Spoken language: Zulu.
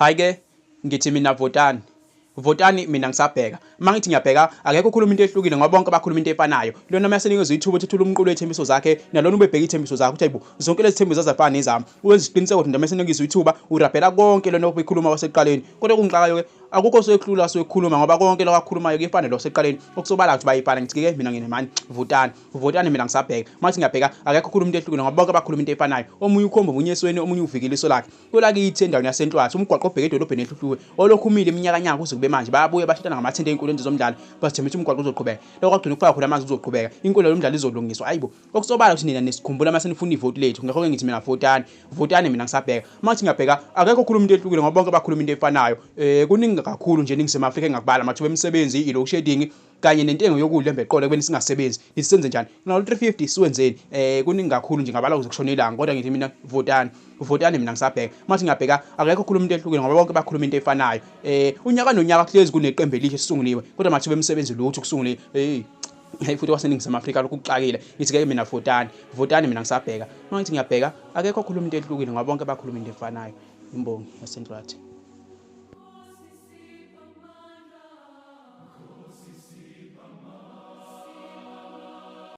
Hhayi-ke ngithi mina votani. Votani mina ngisabheka. Uma ngithi ngiyabheka akekho okhuluma into ehlukile ngoba bonke bakhuluma into efanayo. Lona uma esenikezwe ithuba ukuthi ethule umqulu wey'thembiso zakhe nalona ubebheka iy'thembiso zakhe ukuthi hayibo zonke lezi thembiso zazafana nezami. Wenza isiqiniseko ukuthi noma esenikezwe ithuba urabhela konke lona obekhuluma kwasekuqaleni. Kodwa okungixakayo-ke akukho osekhulula osekhuluma ngoba konke lokho akukhulumayo kuyefana lo sekuqaleni. Okusobala ukuthi bayifana ngithi-ke mina nginemani votani. Votani mina ngisabheka. Uma ngithi ngiyabheka akekho okhuluma into ehlukile ngoba bonke bakhuluma into efanayo. Omunye ukhomba omunye esweni omunye uvikela iso lakhe. Kwelakithi endaweni yaseNtwathu umgwaqo obheke edolobheni eHluhluwe olokhu umile iminyakanyaka kuze kube manje bayabuya bashintana ngamathende ey'nkundleni zomdlalo basithembisa umgwaqo uzoqhubeka. Lokho kwagcina ukufaka khona amanzi uzoqhubeka. Inkundla yomdlalo izolungiswa. Ayibo okusobala ukuthi nina nisikhumbula uma senifuna ivoti lethu ngakho-ke ngithi mina votani. Votani mina ngisabheka. Uma ngithi ngiyabheka akekho okhuluma into ehlukile ngoba bonke bakhuluma into efanayo. Kuningi kakhulu nje eNingizimu Afrika engingakubala amathuba emisebenzi, i-load shedding kanye nentengo yokudla embeqolo ekubeni singasebenzi nithi senze njani nalo 350 siwenzeni kuningi kakhulu nje ngabala kuze kushone ilanga kodwa ngithi mina votani votani mina ngisabheka uma ngiyabheka akekho okhuluma into ehlukile ngoba bonke bakhuluma into efanayo unyaka nonyaka kuhlezi kuneqembu elihle esisunguliwe kodwa mathuba emisebenzi lutho kusunguliwe hey hayi futhi kwaseNingizimu Afrika lokhu kuxakile ngithi ke mina votani votani mina ngisabheka uma ngithi ngiyabheka akekho okhuluma into ehlukile ngoba bonke bakhuluma into efanayo imbongi yaseNtwathi.